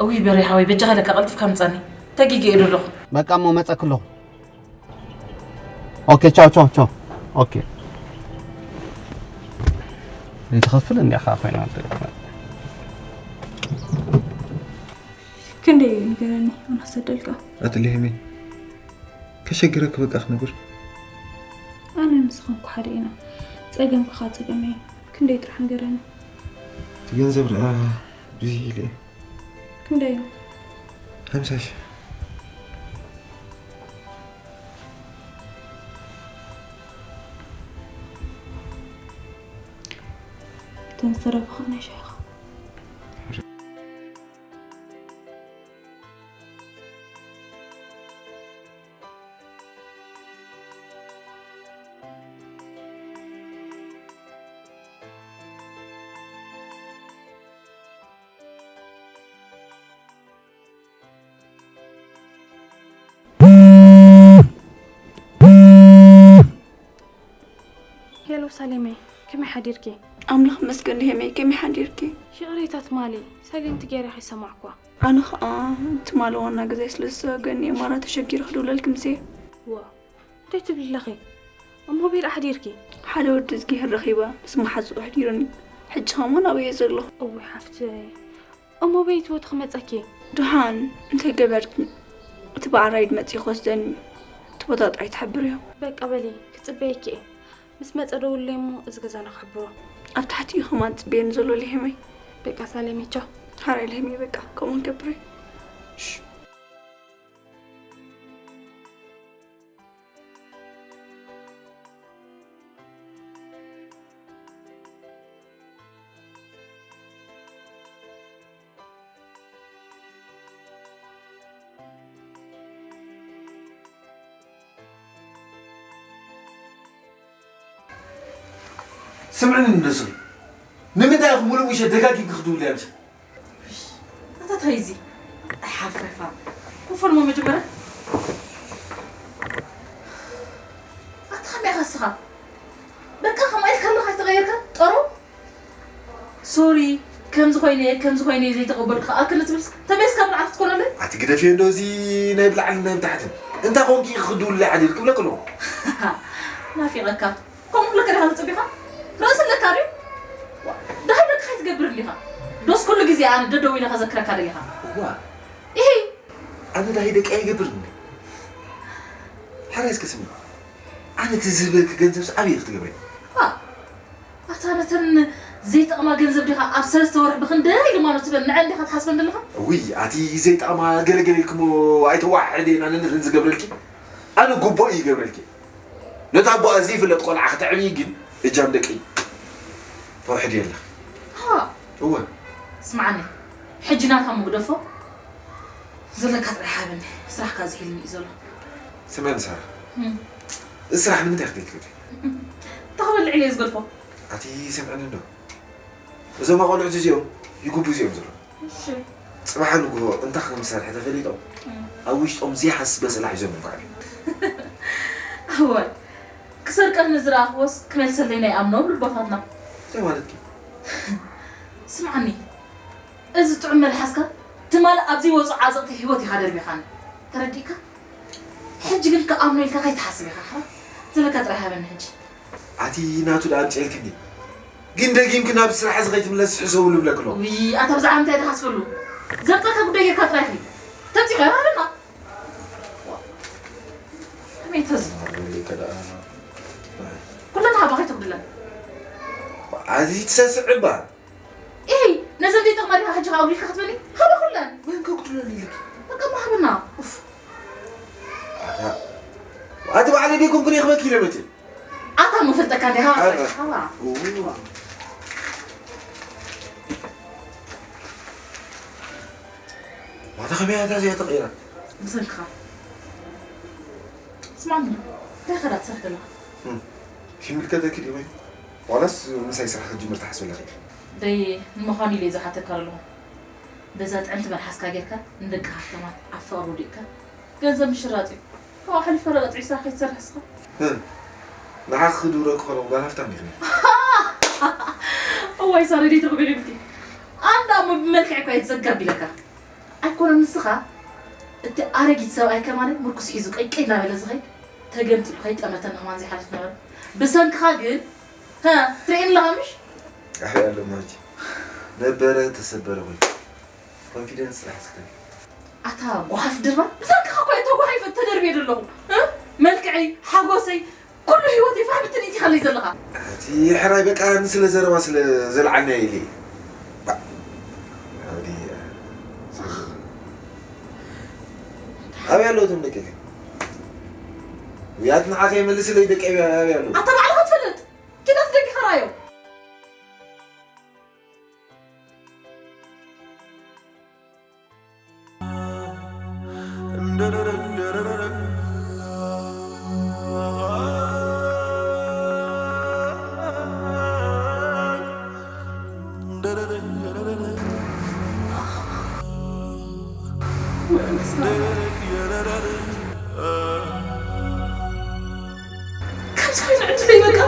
እውይ በሬ ሓወይ፣ በጃኻ ለካ ቀልጥፍካ ምጻኒ። ተጊገ እየ ዶ ኣለኹ። በቃ እሞ መጸኪ ኣለኹ። ኦኬ፣ ቻው፣ ቻው፣ ቻው። ኦኬ። ዘይትኸፍል እንዲያ ኸዓ ኮይና። ክንደይ እዩ ንገረኒ፣ ኣነ ክሰደልካ። ኣትሊህሚ፣ ከሸግረክ በቃ ክነብር። ኣነ ንስኻ እኮ ሓደ ኢና። ጸገምካ ኸዓ ጸገመይ እዩ። ክንደይ ጥራሕ ንገረኒ። እቲ ገንዘብ ደኣ ብዙሕ ኢለ እየ። ክንደይ እዩ? ሓምሳ ሽሕ። እተን ዝተረፋ ኸዓ ናይ ሻሂኻ። ሄሎ ሳሌመይ፣ ከመይ ሓዲርኪ? ኣምላኽ ይመስገን ሊሄመይ፣ ከመይ ሓዲርኪ? ይቕሬታ ትማሊ ሳይለንት ገይረ ከይሰማዕኳ። ኣነ ኸኣ ትማሊ ዋና ገዛይ ስለ ዝሰገኒ እየ ማራ ተሸጊረ ክድውለልኪ ምሴ። ዋ፣ እንታይ ትብሊ ኣለኺ? እሞ በይ ደኣ ሓዲርኪ? ሓደ ወዲ እዝጊሄር ረኺባ ምስ መሓዝኡ ኣሕዲሩኒ። ሕጂ ኸማን ኣብየ ዘለኹ። እውይ ሓፍተይ፣ እሞ በይቲ ቦታ ክመጸኪ? ደሓን እንተ ገበርኪ፣ እቲ በዓል ራይድ መጺኡ ክወስደኒ፣ እቲ ቦታ ጥራይ ትሕብርዮ። በቃ በሊ፣ ክጽበየኪ እየ። ምስ መጸ ደውለይ እሞ እዚ ገዛና ክሕብሮ። ኣብ ታሕቲ እዩ ከማን ጽበየኒ ዘሎ ሊሄመይ። በቃ ሳሌመይ ቻው። ሓራይ ሊሄመይ በቃ፣ ከምኡ ንገብር እየ። እሺ። ስምዕኒ ንነስሩ፣ ንምንታይ ኢኹም ሙሉእ ምሸት ደጋጊምኪ ክትውልያ ምሸት? ኣታ ታይ እዚ? ኣይሓፍረፋ። ኮፈል ሞ መጀመርያ። ኣታ ከመይ ኢኻ እስኻ? በቃ ከምኣ ኢልካ ኣለኻ ኣይተቐየርካ? ጠሩ? ሶሪ፣ ከምዚ ኮይነ እየ፣ ከምዚ ኮይነ እየ ዘይተቐበልኩ ከኣ ክል ትብልስ ተመሊስካ ብልዓል ክትኮነለይ? ኣቲ ግደፍዮ እንዶ እዚ ናይ ብላዕልን ናይ ብታሕትን። እንታይ ኮንኪ ኢኺ ክድውልለይ ሓዲርኪ ክብለኪ ኣለኹ። ናፊቐካ። ከምኡ ክብለካ ዲኻ ተጸቢኻ? ርእሲ ኣለካ ድዩ? ዋ፣ ደሃይ ደቅኻ ኣይትገብርን ዲኻ? ዶስ ኩሉ ግዜ ኣነ ደደው ኢለ ከዘክረካ ደሊኻ? እዋ። ኢሂ። ኣነ ደሃይ ደቂ ኣይገብርን። ሓራይ እስከ ስምዒ። ኣነ እቲ ዝህበኪ ገንዘብስ ኣበይ ክትገብሪ? ዋ፣ ኣታ ነተን ዘይጠቕማ ገንዘብ ዲኻ ኣብ ሰለስተ ወርሒ ብኽንደይ ኢሉ ማለት ትበል ንዐን ዲኻ ትሓስበን ዘለኻ? ውይ፣ ኣቲ ዘይጠቕማ ገለገለ ኢልክሞ ኣይተዋሕደ ኢና ነነተን ዝገብረልኪ። ኣነ ጉቦ እዩ ይገብረልኪ። ነታ ኣቦኣ ዘይፍለጥ ቆልዓ ክተዕብዪ ግን እጃም ደቂ ተውሕድ የለ። ሃ፣ እወ። ስምዓኒ፣ ሕጂ ናታ ምግደፎ ዘለካ ጥራይ ሃበኒ። ስራሕካ ዝሒልኒ እዩ ዘሎ። ስምዕኒ ሳራ፣ እም። እዚ ስራሕ ንምንታይ ክትብል ትፈትዊ? ተኽበልዕ ኢለ ዝገድፎ። ኣቲ ስምዕኒ እንዶ። እዞም ኣቆልዑት እዚኦም ይጉቡ እዚኦም ዘለዉ። እሺ። ጽባሕ ንግሆ እንታይ ከም ዝሰርሐ ተፈሊጦም፣ እም። ኣብ ውሽጦም ዘይሓስስ በሰላ ሒዞም እዮም ክዓብዩ። እዋይ፣ ክሰርቀኒ ዝረኣኽዎስ ክመልሰለይ ናይ ኣምኖም ልቦታትና። እንታይ ማለት እዩ? ስምዓኒ፣ እዚ ጥዑም መልሓስካ ትማሊ ኣብ ዘይወጹ ዓዘቕቲ ህይወት ኢኻ ደርቢኻኒ። ተረዲእካ? ሕጂ ግን ክኣምኖ ኢልካ ከይትሓስብ ኢኻ። ሓራ ዘለካ ጥራይ ሃበኒ ሕጂ። ኣቲ ናቱ ደኣ ኣምጽኤልክኒ። ግን ደጊምኪ ናብ ስራሕ እዚ ከይትምለስ ሕሰብሉ እብለኪ ኣለኹ። ውይ፣ ኣታ ብዛዕባ ምንታይ ኢኻ ትሓስበሉ? ዘምጸካ ጉዳይ ጌርካ ጥራይ ኺድ። ተምጺኻ ሃበና። ከመይ ተዝ-፣ ኣበለካ ደኣ። ኩለን ሃባ ከይተጉድለን። ኣዚ ትሰስዕ እባ። ኤይ፣ ነዘን ዘይጠቕማ ዲኻ ሕጂ ኸኣ ኣጉዲልካ ክትበኒ? ሃባ ኩለን። መን ከጉድለኒ ኢልኪ? በቃ እሞ ሃበና። ኡፍ። ኣታ፣ ኣቲ ባዕለይ ደይኮንኩ እየ ክበኪ ኢለ መቼ? ኣታ መፈልጠካ እንዲኻ? ኣረ። ሃባ። ኡ። ማታ ከመይ እያ እታ እዚኣ ተቐይራ? ብሰንክኻ። ስማዕኒ፣ እንታይ ኸዳ ትሰርሕ ዘለኻ? እም፣ ይምልከተኪ ድዩ ወይ? ዋላስ ምሳይ ስራሕ ክትጅምር ትሓስብ ኣለኺ? ደይ፣ ንምዃኑ ኢለ እየ ዝሓተካ ዘለኹ። በዛ ጥዕምቲ መልሓስካ ጌርካ ንደቂ ሃፍታማት ኣብ ፍቕሪ ወዲቕካ ገንዘብ ምሽራጥ እዩ። ካብኡ ሓሊፍካ ደቂ ጥዒሳ ከይትሰርሕ እስኻ። ህ፣ ንዓኺ ክድብረኪ ከለኹ ጓል ሃፍታም ዲኺ? እዋይ ሳረ፣ ደይ ትረኽቢ ኢለ ብልኪ። ኣንዳ እሞ ብመልክዕ እኳ እየ ትዘጋብ ኢለካ። ኣይኮነን ንስኻ፣ እቲ ኣረጊት ሰብኣይ ከማን ምርኩስ ሒዙ ቀይቀይ እናበለ ዝኸይድ ተገምጢሉ ከይጠመተና ከማን ዘይሓልፍ ነበረ። ብሰንክኻ ግን፣ ሀ፣ ትርእየኒ ኣለኻ ምሽ? ኣሕሪያ ኣለኹ ማጂ። ነበረ ተሰበረ ኮይኑ። ኮንፊደንስ ጥራሕ ስከን። ኣታ ጓሓፍ ድርባ፣ ብሰንክኻ እኮ እየ ተጓሒፈ ተደርብየ ዘለኹ። እ? መልክዐይ፣ ሓጎሰይ፣ ኩሉ ህይወተይ ፋሕ ብትን ኢኻ ኢኻ ዘለኻ። እቲ ሕራይ በቃ ንስለ ዘረባ ስለ ዘልዓልና ኢለ። ባ-፣ ኣውዲ-፣ ኣበይ ኣለዉ እቶም ደቂ? ውያት ንዓኸ ይመልስለይ ደቂ ኣበይ፣ ኣበይ ኣለዉ? ኣታ ባዕልኻ ትፈልጥ። ኪዳት ደቂ ኸራዮ። ከምዚ ኮይኑ ዕድለይ በቃ።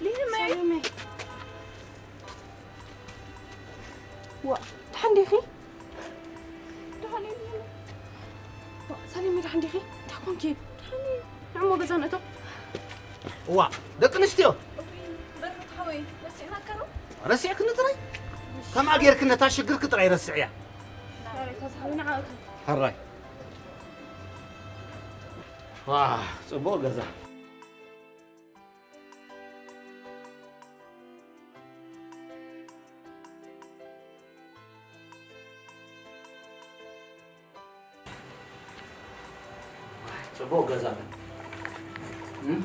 ሊሊ ማይ። ሳሎሜ። ዋ፣ ደሓን ዲኺ? ደሓን እየ። ዋ፣ ሳሎሜ፣ ደሓን ዲኺ? እንታይ ኮንኪ? ደሓን እየ። ንዕሞ ገዛ ንእቶ። እዋ፣ ደቂ ኣንስትዮ። እውይ፣ በርህ ሓወይ፣ ረሲዕናካ ዶ? ረሲዕክኒ ጥራይ? ከምኣ ጌርክ ነታ ሽግርክ ጥራይ ረስዕያ። ሕራይ። ዋ፣ ጽቡቕ ገዛ። ጽቡቕ ገዛ። እም?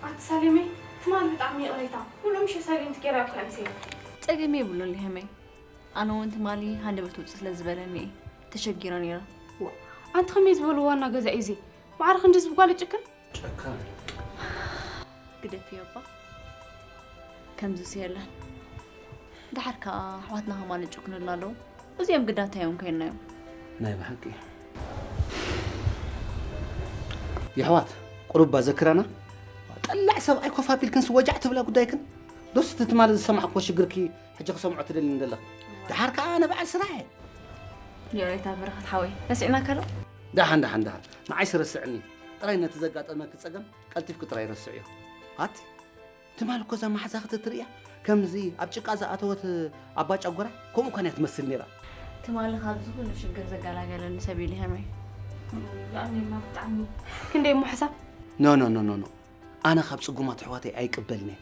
ኣቲ ሳሌመይ፣ ትማል ብጣዕሚ ይቕሬታ። ኩሉ ምሽ ሳይለንት ገይራ እኳ ኣምስየ። ጸገም የብሉን ሊሄመይ። ኣነ እውን ትማሊ ሃንደበት ውጽእ ስለ ዝበለኒ እየ ተሸጊረ ነይረ። ዋ፣ ኣንቲ ከመይ ዝበሉ ዋና ገዛ እዩ እዚ? ማዕረ ክንዲ ዝብጓል ጭክን? ጨካን። ግደፍዮ እባ። ከምዚስ የለን። ደሓር ከኣ ኣሕዋትና ከማን ይጭክኑልና ኣለዉ። እዚኦም ግዳታ እዮም ኮይንናዮም። ናይ ብሓቂ። የሕዋት፣ ቁሩብ እባ ዘክራና። ጠላዕ ሰብኣይ ኮፍ ኣቢልክንስ ወጃዕ ትብላ ጉዳይክን። ዶስ እቲ ትማሊ ዝሰማዕክዎ ሽግርኪ ሕጂ ክሰምዖ ትደልኒ ዘለኺ? ደሓር ከኣ ኣነ በዓል ስራሕ እየ። ዮሬታ በረኸት ሓወይ፣ ረሲዕናካ ዶ? ደሓን፣ ደሓን፣ ደሓን። ንዓይስ ረስዕኒ። ጥራይ ነቲ ዘጋጠመኪ ጸገም ቀልጢፍኪ ጥራይ ረስዕዮ። ኣቲ፣ ትማሊ እኮ እዛ መሓዛኺ ተትርእያ፣ ከምዚ ኣብ ጭቃ ዝኣተወት ኣባ ጨጎራ፣ ከምኡ እኳ እያ ትመስል ነይራ። ትማሊ ካብዚ ኩሉ ሽግር ዘገላገለኒ ሰብ እዩ ሊሄመይ። የቐንየልና ብጣዕሚ። ክንደይ እሞ ሕሳብ? ኖ፣ ኖ፣ ኖ፣ ኖ፣ ኖ። ኣነ ካብ ጽጉማት ኣሕዋተይ ኣይቅበልን እየ።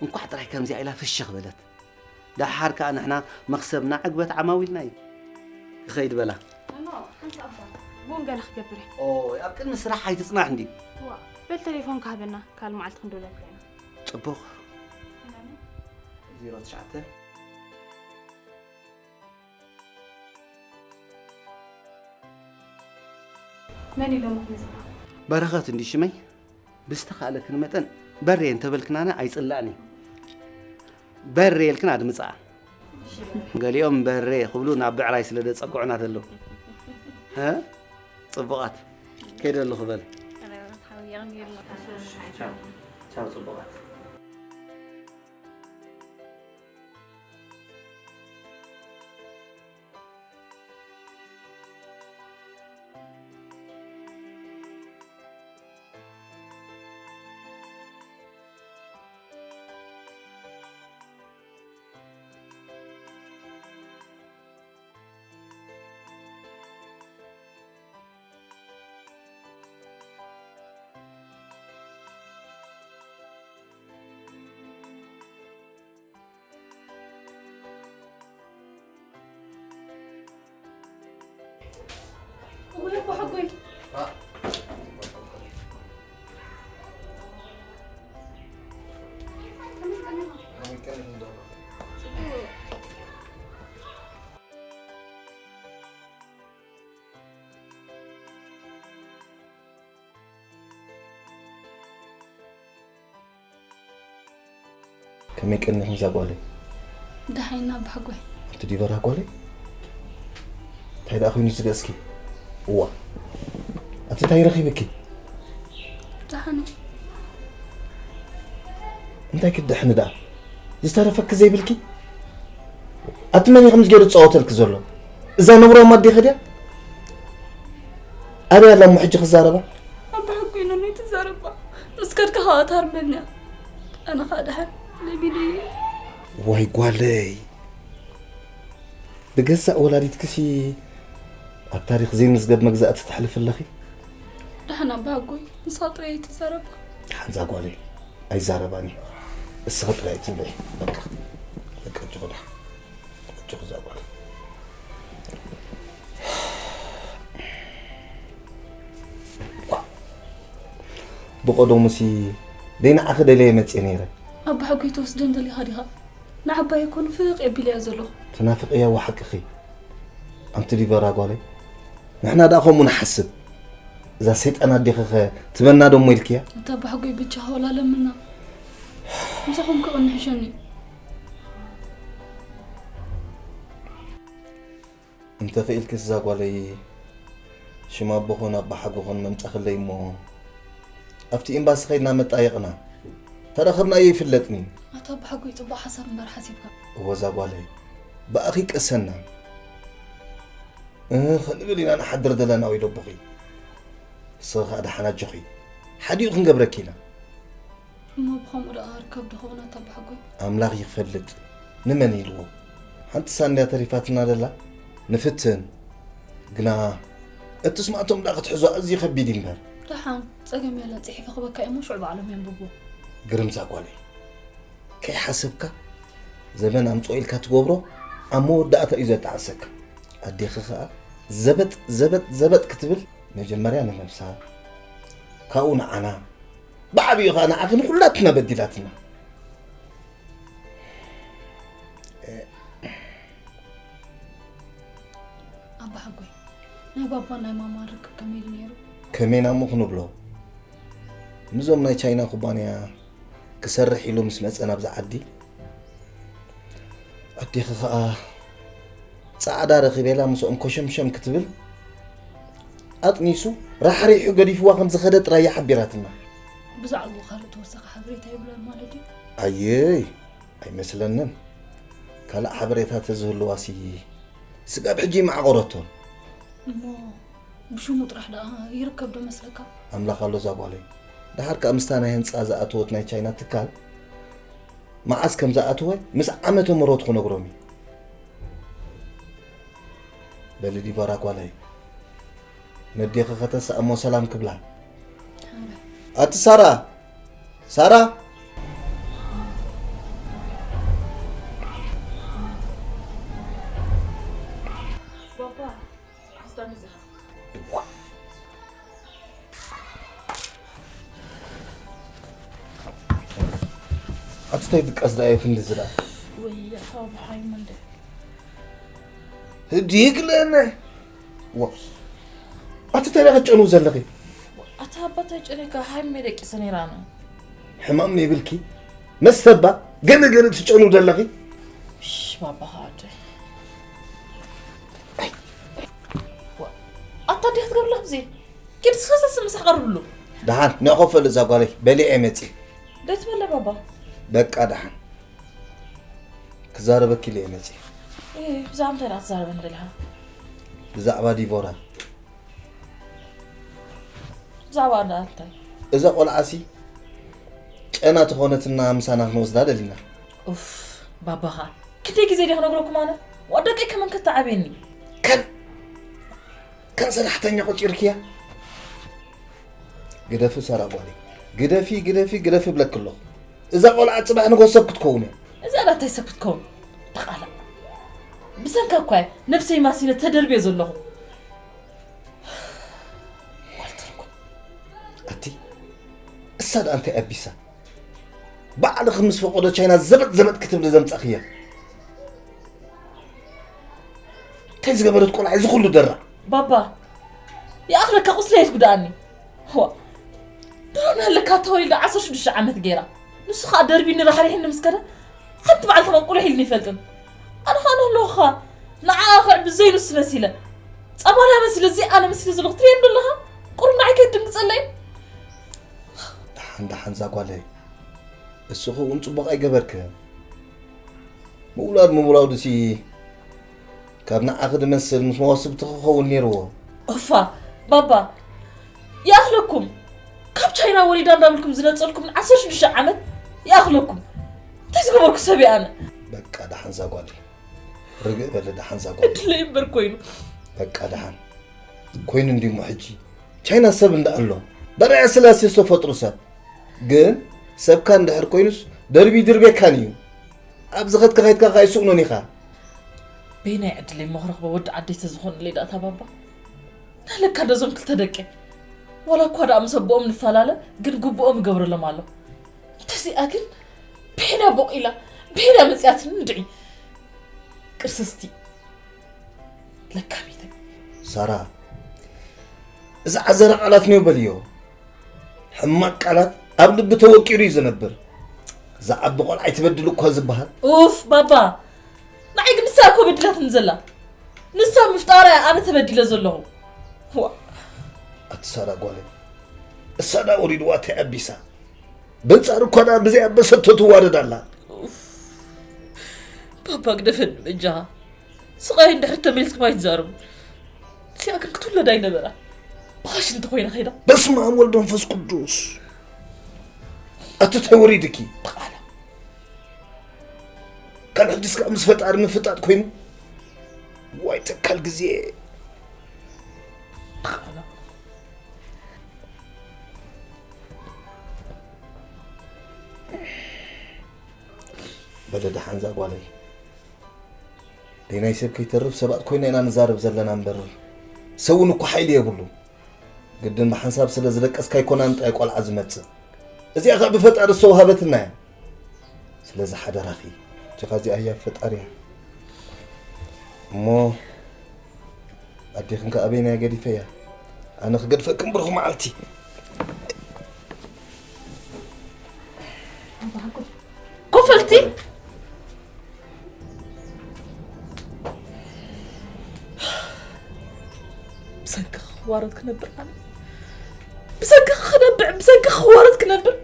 እንኳዕ ጥራይ ከምዚኣ ኢላ ፍሽኽ በለት። ደሓር ከኣ ንሕና መኽሰብና ዕግበት ዓማዊልና እዩ። ክኸይድ በላ። ኖ፣ ሓንሳእ እባ ቡን ገለ ክገብር እየ። ኦይ፣ ኣብ ቅድሚ ስራሕ ኣይትጽናሕ እንድዩ። ዋ፣ በል ቴሌፎንካ ሃበና፣ ካልእ መዓልቲ ክንድውለልካ ኢና። ጽቡቕ። ዜሮ ትሽዓተ። መን ኢሎምኹም ዝብላ? በረኸት እንዲ ሽመይ፣ ብዝተኻእለክን መጠን በሬ እንተበልክናና ኣይጽላእን እዩ። በሬ ኢልክን ኣድምጽኣ። ገሊኦም በሬ ክብሉ ናብ ብዕራይ ስለ ደጸግዑና ዘለዉ። እ? ጽቡቓት፣ ከይደ ኣለኹ በል። ቻው፣ ቻው ጽቡቓት። ከመይ ቀኒኹም እዛ ጓለይ? ደሓይና ኣባ ሓጎይ። ኣቲ ዲበራ ጓለይ? እንታይ ደኣ ኮይኑ እዚ ገጽኪ? እዋ። ኣቲ እንታይ ረኺብኪ? ደሓን እየ። እንታይ ክትድሕኒ ደኣ? ዝተረፈኪ ዘይብልኪ? ኣቲ መን እዩ ከምዚ ገይሩ ዝጻወተልኪ ዘሎ? እዛ ነውራም ኣዴኺ ድያ? ኣበይ ኣላ እሞ ሕጂ ክዛረባ? ኣባ ሓጎይ ነነይ ትዛረባ። ምስ ከድካ ከኣ ትሃርመኒ እያ። ኣነ ከኣ ደሓን ለሚደዮ። ዋይ ጓለይ። ብገዛእ ወላዲትክሲ ኣብ ታሪኽ ዘይምዝገብ መግዛእቲ ተሕልፊ ኣለኺ። ደሓን ኣባ ሓጎይ፣ ንስኻ ጥራይ ኣይትዛረባ። ደሓን እዛ ጓለይ ኣይዛረባን እዩ። እስኺ ጥራይ ኣይትንበዒ። በቃ፣ በቃ፣ ኣጆኺ ደሓን። ኣጆኺ እዛ ጓለይ። ብቐደሙሲ ደይ ንዓኺ ደልየ መጽየ ነይረ። ኣባ ሓጎይ ትወስደን ደሊኻ ዲኻ? ንዓባይ እኮ ንፍቕ የቢለያ ዘለኹ። ትናፍቕያ እዋ ሓቅኺ። ኣንቲ ዲበራ ጓለይ፣ ንሕና ደኣ ከምኡ ንሓስብ። እዛ ሰይጣን ኣዴኺኸ ትበና ዶ እሞ ኢልክያ? ኣታ ኣባ ሓጎይ ብቻ ወላ ለምና። ምሳኹም ክቕንሕ ሸኒ። እንተ ኽኢልክስ እዛ ጓለይ፣ ሽም ኣቦኽን ኣባ ሓጎኽን መምጻኽለይ እሞ፣ ኣብቲ ኤምባሲ ኸይድና መጣየቕና። ተራኸብናዮ ኣይፍለጥን እዩ። ኣታ ኣባ ሓጎይ ጽቡቕ ሓሳብ እምበር ሓሲብካ። እወ እዛ ጓለይ፣ ብኣኺ ይቀሰና። እህ፣ ክንብል ኢና ንሓድር ዘለና ወይ ደቦኺ። ንስኺ ኸኣ ደሓን ኣጆኺ። ሓዲኡ ክንገብረኪ ኢና። እሞ ብኸምኡ ደኣ ኣርኪ ከብዲ ኾነ ኣታ ኣባሓጎይ። ኣምላኽ ይፈልጥ ንመን ኢልዎ። ሓንቲ ሳንድያ ተሪፋትና ደላ ንፍትን። ግና እትስማዕቶም ደኣ ክትሕዞ ኣዝዩ ከቢድ እዩ እምበር። ደሓን ጸገም የለን፣ ጽሒፈ ክበካ እሞ ሽዑ ባዕሎም የንብብዎ። ግርምዛ ጓለይ፣ ከይሓሰብካ ዘመን ኣምጽኦ ኢልካ ትገብሮ ኣብ መወዳእታ እዩ ዘጣዕሰካ። ኣዴኺ ኸኣ ዘበጥ ዘበጥ ዘበጥ ክትብል መጀመርያ ንነብሳ፣ ካብኡ ንዓና፣ ብዓቢኡ ኸኣ ንዓኺ ንኹላትና በዲላትና። ኣባሓጎይ፣ ናይ ባባን ናይ ማማን ርክብ ከመይ ኢሉ ነይሩ? ከመይ ኢና እሞ ክንብሎ? ምስዞም ናይ ቻይና ኩባንያ ክሰርሕ ኢሉ ምስ መጸ ናብዛ ዓዲ፣ ኣዴኺ ኸኣ ጻዕዳ ረኺበላ ምስኦም ኮሸምሸም ክትብል ኣጥኒሱ ራሕሪሑ ገዲፍዋ ከም ዝኸደ ጥራይ እያ ሓቢራትና። ብዛዕባኡ ካልእ ተወሳኺ ሓበሬታ የብላን ማለት ድዩ? ኣየይ፣ ኣይመስለንን። ካልእ ሓበሬታ ተዝህልዋሲ ስጋብ ሕጂ ይመዓቆረቶ። እሞ ብሽሙ ጥራሕ ደኣ ይርከብ ዶ መስለካ? ኣምላኽ ኣሎ እዛ ጓለይ። ደሓር ከኣ ምስታ ናይ ህንጻ ዝኣተወት ናይ ቻይና ትካል መዓስ ከም ዝኣተወ ምስ ዓመተ ምሕረቱ ክነግሮም እዩ። በሊ ዲቦራ ጓለይ፣ ነዴኺ ከተስኣ እሞ ሰላም ክብላ። ኣረ። ኣቲ ሳራ! ሳራ! ባባ፣ ኣስታሚ ዝሃ። ኣቲ ታይ ድቃስ ደኣ የፍንዲ ዝዳ? ወይ ኣታ ብሓይ መንደ። ህዲ ይግለነ። ዋ። ኣቲ ታይ ደኣ ክትጨኑ ዘለኺ? ኣታ ኣባታይ ጨነካ ሃይ ሜ ደቂሰ ነይራ ነው። ሕማም ነይብልኪ? መስተባ ገለ ገለ ትጨኑ ዘለኺ? እሽ፣ ባባ ሃደ። ኣታ ዲኽ ትገብርላ ብዚ? ኪድ ስኸሰስ ምሳሕ ቀርብሉ። ደሓን፣ ንዕኸፈሉ እዛ ጓለይ፣ በሊዐ መጺ። ደት በለ ባባ። በቃ ደሓን። ክዛረበኪ ኢለ እየ መጺ። እይ፣ ብዛዕባ እንታይ ደኣ ትዛረበኒ ደለኻ? ብዛዕባ ዲቮራ። ብዛዕባ ደኣ እንታይ? እዛ ቆልዓሲ ጨና ትኾነትና ምሳና ክንወስዳ ደሊና። ኡፍ፣ ባባኻ። ክንደይ ግዜ ድየ ክነግረኩም ኣነ? ዋ ደቀይ ከመን ከተዓብየኒ? ከን፣ ከን ሰራሕተኛ ቆጺርክያ? ግደፊ ሰራ ጓለይ። ግደፊ፣ ግደፊ፣ ግደፊ እብለኪ ኣለኹ። እዛ ቆልዓ ጽባሕ ንጎ ሰብ ክትከውን እያ። እዛ ዳታይ ሰብ ክትከውን? ተቓላዕ። ብሰንካ እኳ እየ ነብሰይ ማሲነ ተደርብየ ዘለኹ። ጓል ትርጉም። ኣቲ፣ እሳ ደኣ እንታይ ኣቢሳ? ባዕልኺ ምስ ፈቐዶ ቻይና ዘበጥ ዘበጥ ክትብሊ ዘምጻእኽያ። እንታይ ዝገበረት ቆልዓ እዚ ኩሉ ደራ? ባባ፣ ይኣኽለካ ቁስለይ ኣይትጉድኣኒ። ዋ፣ ድሮ ናሃለካ ተወሊዳ ዓሰርተ ሽዱሽተ ዓመት ገይራ። ንሱ ኸኣ ደርቢኒ ራሕሪሕኒ ምስ ከደ፣ ሓንቲ መዓልቲ ኸኣ ቁልሕ ኢልኒ ይፈልጥን። ኣነ ኸኣ ንህልወኻ፣ ንዓኣ ኸዕቢ ዘይንሱ መሲለ። ጸማልያ መሲለ፣ እዚ ኣነ መሲለ ዘለኹ ትርእየኒ ዶ ኣለኻ? ቁሩብ ንዓይ ከይትድንግጸለይ። ደሓን፣ ደሓን፣ እዛ ጓለይ። እስኺ እውን ጽቡቕ ኣይገበርክን። ምውላድ ምውላዱሲ ካብ ንዓኺ ዝመስል ምስ መዋስብትኺ ክኸውን ነይርዎ። ኦፋ፣ ባባ፣ ይኣኽለኩም። ካብ ቻይና ወሊዳ እንዳበልኩም ዝነጸልኩም ዓሰርተ ሽዱሽተ ዓመት ይኣኽለኩም። እንታይ ዝገበርኩ ሰብ እየ ኣነ? በቃ፣ ደሓን እዛ ጓለይ። ርግእ በሊ፣ ደሓን እዛ ጓለይ። እድለይ እምበር ኮይኑ። በቃ፣ ደሓን። ኮይኑ እንዲሞ ሕጂ። ቻይና ሰብ እንዳ ኣሎ። በርያ ስላሴ ዝተፈጥሩ ሰብ። ግን ሰብካ እንድሕር ኮይኑስ ደርቢ ይድርቤካን እዩ። ኣብ ዝኸድካ ከይድካ ከኣ ኣይስእኖን ኢኻ። በየናይ ዕድለይ እሞ ክረኽቦ ወዲ ዓደይ ተዝኾንለይ ደኣ እታ ባባ? ናለካ ዶ እዞም ክልተ ደቂ? ዋላ እኳ ደኣ ምስ ኣቦኦም ንፈላለ፣ ግን ግቡኦም እገብረሎም ኣሎ። እንተዚኣ ግን በየና ቦቒላ፣ በየና መጺኣትኒ እንድዒ? ቅርስስቲ። ለካሚተይ። ሳራ፣ እዚ ዓዘራ ቃላት ነው በልዮ። ሕማቅ ቃላት ኣብ ልቢ ተወቂሩ እዩ ዝነብር። ዝዓቢ ቆልዓ ኣይትበድል እኮ ዝበሃል። ኡፍ፣ ባባ። ንዓይ ግን ንሳ እኮ በዲላትኒ ዘላ። ንሳ ምፍጣራ እያ ኣነ ተበዲለ ዘለኹ። ዋ። ኣቲ ሳራ ጓለይ፣ እሳ ደኣ ወሪድዋ እንታይ ኣቢሳ? በንጻሩ እኳ ደኣ ብዘይ ኣበሰቶ ትዋረድ ኣላ። ኡፍ። ባባ ግደፈኒ በጃኻ። ስቓይ እንድሕር ተመሊስኩም ኣይትዛረቡ። እዚኣ ግን ክትውለድ ኣይነበራን። ብኻሽ እንተኾይና ኸይዳ። በስመ ኣብ ወልድ መንፈስ ቅዱስ። ኣቲ እንታይ ወሪድኪ? ብቓላ። ኣነ ሕጅስ ከዓ ምስ ፈጣሪ ምፍጣጥ ኮይኑ። ዋይ ተካል ግዜ። በለ ደሓን እዛ ጓለይ። ደይ ናይ ሰብ ከይተርፍ ሰባት ኮይና ኢና ንዛረብ ዘለና እምበር፣ ሰብ እውን እኮ ሓይሊ የብሉ። ግድን ብሓንሳብ ስለ ዝደቀስካ ኣይኮናን ጥራይ ቆልዓ ዝመጽእ። እዚኣ ከዓ ብፈጣሪ ዝተዋሃበትና እያ። ስለዚ ሓደራኺ፣ እጅኻ እዚኣ ህያ ፈጣሪ እያ። እሞ ኣዴኽን ከ ኣበይና እያ ገዲፈያ? ኣነ ክገድፈክን ብሩኽ መዓልቲ። ኮፈልቲ ብሰንኪ ክዋረድ ክነብር ኣነ ብሰንኪ ክነብዕ ብሰንኪ ክዋረድ ክነብር